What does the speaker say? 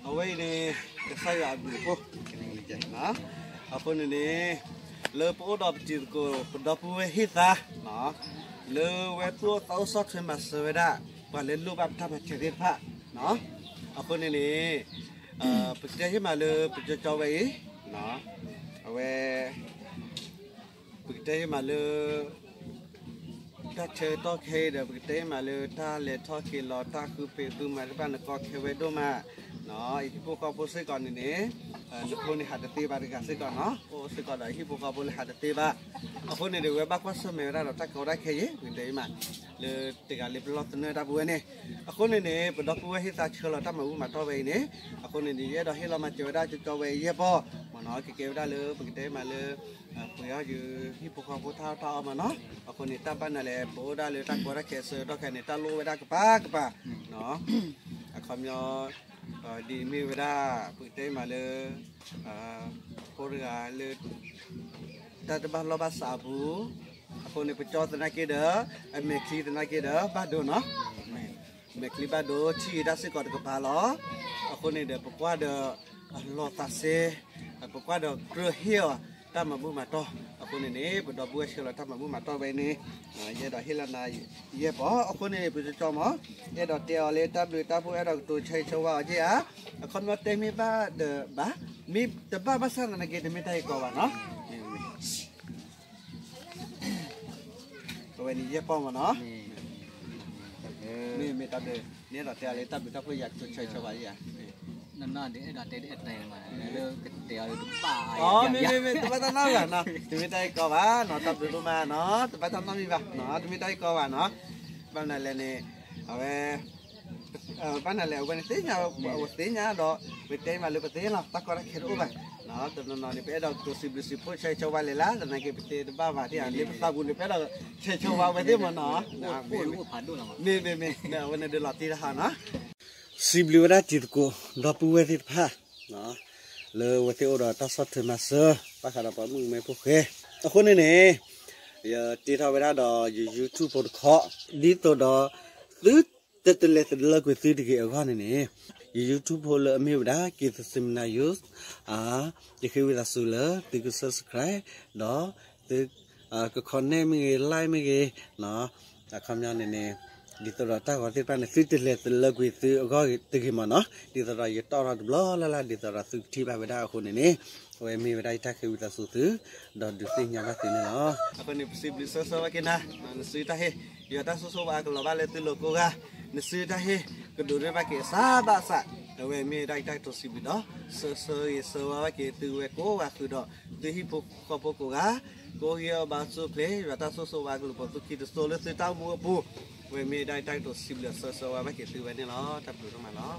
အဝဲအံၤန့ၣ် ကစၢ်ယွၤအဘျုးအဖှိၣ်, အဃိန့ၣ်န့ၣ် လၢပအိၣ်ဒီးပတံၤသကိး ပဒီပုၢ်ဝဲၢ်ဟ့ၣ်သါ လၢဝဲသူၣ်အိၣ်သးအိၣ်ဆီၣ်ထွဲမၤစၢၤဝဲဒၣ် ပှၤလၢလိၣ်ဘၣ်ပတၢ်မၤစၢၤသ့ၣ်တဖၣ်, အဃိန့ၣ်န့ၣ် ပကတဲဟ့ၣ်မးလၢပကၠီကၠီဝဲအံၤ, အဝဲ ပကတဲဟ့ၣ်မးလၢ တၢ်ဆၢကတီၢ်ခဲအံၤဒီး ပကတဲဟ့ၣ်မးလၢတၢ်လဲၤထီၣ်က့ၤလီၤ တၢ်ဃုဖံးဃုမၤတဖၣ် နကီခဲဝဲဒိၣ်မး, အဟံၣ်ဖိဃီဖိစ့ၢ်ကီးန့ၣ်န့ၣ် နဖိန့ၣ်ဟးတသ့ဘၣ်တဂၤစ့ၢ်ကီးနီၤ, အိၣ်စ့ၢ်ကီးဒီးအဟံၣ်ဖိဃီဖိလၢဟးတသ့ဘၣ်, အဃိန့ၣ်ဒီး ဝဲဘၣ်ကွၢ်ဆၢၣ်မဲာ်ဝဲဒၣ်ဒီးတၢ်ကီတၢ်ခဲအံၤ ပကတဲဟ့ၣ်မး လၢတဂၤလၢပလီၢ်သနၢၣ်တၢ်ပူၤဝဲန့ၣ်, အဃိန့ၣ်န့ၣ် ပဒီပုၢ်ဝဲၢ်ဟ့ၣ်သါဆှၢလီၤတၢ်မၤဘူၣ်မၤတီၢ်ဝဲအံၤန့ၣ်, အဃိန့ၣ်န့ၣ် ယအဲၣ်ဒိးဟ့ၣ်လီၤမၤစၢၤဝဲဒၣ်ကၠီကၠီဝဲအံၤယဲၢ်ပီၢ်မ့ၢ်နီၤ, ကကဲဝဲဒၣ်လၢပကတဲမးလၢ ပှ့ၤအီၣ်ယဟံၣ်ဖိဃီဖိတၢ်အီၣ်တၢ်အီမ့ၢ်နီၤ, အဃိန့ၣ် တၢ်ဘၣ်နၤလဲၣ် ပအိၣ်ဒၣ်လၢတၢ်ကီတၢ်ခဲအဆၢကတီၢ်ခဲအံၤန့ၣ် တၢ်လိၣ်ဝဲဒၣ်ကပၤကပၤ အခီပညီ ဒ်မ့ၢ်ဝဲဒၣ် ပကတဲမးလၢ ဖိတဂၤလၢ တၢ်တဘၣ်လီၢ်ဘၣ်စးအပူၤ, အဃိန့ၣ် ပကၠီသနာ်က့ဒီး အမဲာ်ချံသနာ်က့ဒီး ဘၣ်ဒိနီၤ, မဲာ်ချံဘၣ်ဒိ ထံၣ်ဂ့ၤတၢ်စ့ၢ်ကီးတကပၤလီၤ, အဃိန့ၣ်ဒီး ပကွၢ်ဒီး အလီၤသးစဲ ပကွၢ်ဒီးကြၢးဟ့ၣ်အီၤ တၢ်မၤဘူၣ်မၤတီၢ်, အဃိန့ၣ်န့ၣ် ပဒီပုၢ်ဝဲၢ်ဆှၢလီၤတၢ်မၤဘူၣ်မၤတီၢ်ဝဲန့ၣ် ယအဲၣ်ဒိးဟ့ၣ်လီၤနၤယဲၢ်ပီၢ်, အဃိန့ၣ် ပကၠီမ့ၢ် အဲၣ်ဒိးတဲအီၤလၢတၢ်ဘျုးတၢ်ဖှိၣ် အဲၣ်ဒိးကတိၤဆၢဂ့ၤဆၢဝါအီၤက့ဧါ, အခီပညီတဲမ့ၢ်ဘၣ်ဒီးဘၣ်, မ့ၢ်တဘၣ်ဘၣ်ဆၣ်သနာ်က့ တမ့ၢ်တၢ်ဂ့ၢ်ကီဘၣ်နီၤ, အဝဲန့ၣ်ယဲၢ်ပီၢ်မ့ၢ်နီၤ, မ့မ့ၢ်တၢ်ဘျုး, နအဲၣ်ဒိးတဲအီၤလၢတၢ်ဘျုးတၢ်ဖှိၣ် ယကတိၤဆၢဂ့ၤဆၢဝါယဲၢ်ဧါ မ့မ့ၢ် တဘၣ်တၢ်နီတဂၤနီၤ, တမ့ၢ်တၢ်ဂ့ၢ်ကီဘၣ်နီၤ, တၢ်ဘျုးဒိၣ်မးနီၤ, တဘၣ်တၢ်နီတမံၤဘၣ်နီၤ, တမ့ၢ်တၢ်ဂ့ၢ်ကီဘၣ်နီၤ, ဘၣ်မနုၤလဲၣ်န့ၣ် အဝဲ ဘၣ်မနုၤလဲၣ် အဝဲန့ၣ်သ့ၣ်ညါ, အဝဲသ့ၣ်ညါဒီး ပတဲမးလၢပသ့ၣ်လီၤ တၢ်ကီတၢ်ခဲတအိၣ်ဘၣ်, တနီၤနီၤန့ၣ် ပအဲၣ်ဒိးကတိၤစံးဘျုးစံးဖှိၣ်ဆၢဂ့ၤဆၢဝါလဲၣ်လၢ် သနာ်က့ပတဲတဘၣ်ဘၣ် ဒ်လၢပသးပူၤန့ၣ် ပအဲၣ်ဒိးဆၢဂ့ၤဆၢဝါဝဲသ့ၣ်မ့ၢ်နီၤ, မ့မ့ၢ် အဝဲန့ၣ်ဒုးလီၤတံၢ်တဟါနီၤ စံးဘျုးဝဲဒၣ်တံၤသကိး ဒီပုၢ်ဝဲၢ်သ့ၣ်တဖၣ် လၢအဝဲသ့ၣ်အိၣ်ဒီးတၢ်ဆီၣ်ထွဲမၤစၢၤ ဘၣ်ဃးဒီးပှၤမုၣ်ကမဲဖိဃဲ, အဃိန့ၣ်န့ၣ် ယတ့ထီၣ်ဝဲဒၣ်ဒီးယ YouTube ဖိတခီ, ဒ်သိးဒီး သုတတလဲၤတလၢကွံာ်သုတဂ့ၤအဂီၢ်န့ၣ်န့ၣ် ယ YouTube ဖိလၢအမ့ၢ်ဝဲဒၣ် က့ၤသစ့မနၤ Youth ယဃ့ဝံသးစူၤလၢသုက subscribe ဒီးသု က comment မ့ၢ်ဂ့ၤ like မ့ၢ်ဂ့ၤ, အခီပညီန့ၣ်န့ၣ် ဒ်သိးဒီးတၢ်ဂီၤသ့ၣ်တဖၣ်န့ၣ် သုတလဲၤတလၢကွံာ်သုအဂီၢ်တဂ့ၤမ့ၢ်နီၤ, ဒ်သိးဒီးယတီၣ်ထီၣ်တဘျီလၢ်လၢ် ဒ်သိးဒီးသုကထံၣ်ဘၣ်ဝဲဒၣ်အဃိန့ၣ်န့ၣ်, အဝဲမ့ၢ်ဝဲဒၣ်ယတၢ်ဃ့ဝံသးစူၤသု, ဒီးဒုးသ့ၣ်ညါဘၣ်သုန့ၣ်လီၤ. အဃိန့ၣ် ပစံးဘျုးဆၢဆၢဝဲက့ၤနၤ, နစုတၢ်ဟ့ၣ်, ယွၤတၢ်ဆိၣ်ဂ့ၤဘၣ်ကလီၤဘၣ်လၢသုလိၤကိးဂၤ, နစုတၢ်ဟ့ၣ် ကဒိးန့ၢ်ဘၣ်က့ၤအစးဘၣ်အစး, အဝဲမ့ၢ်ဝဲဒၣ်ယတၢ်ကတိၤစံးဘျုးဒီး ဆၢဆၢဂ့ၤဆၢဝါဘၣ်က့ၤသုဝဲကိးဂၤဃုာ်ဒီး သုဟံၣ်ဖိဃီဖိကိးဂၤ, ကိးဂၤအဘါဆိဖျဲၣ် ယွၤတၢ်ဆိၣ်ဂ့ၤဘၣ်ကလူၤပိာ်သုခံတစိၤလၢသုတၢ်အိၣ်မူအပူၤ, အဝဲမ့ၢ်ဝဲဒၣ်ယတၢ်ကတိၤစံးဘျုးဆၢဆၢဝါဘၣ်က့ၤသုဝဲန့ၣ်လီၤ. တၢ်ဘျုးဒိၣ်မးလီၤ.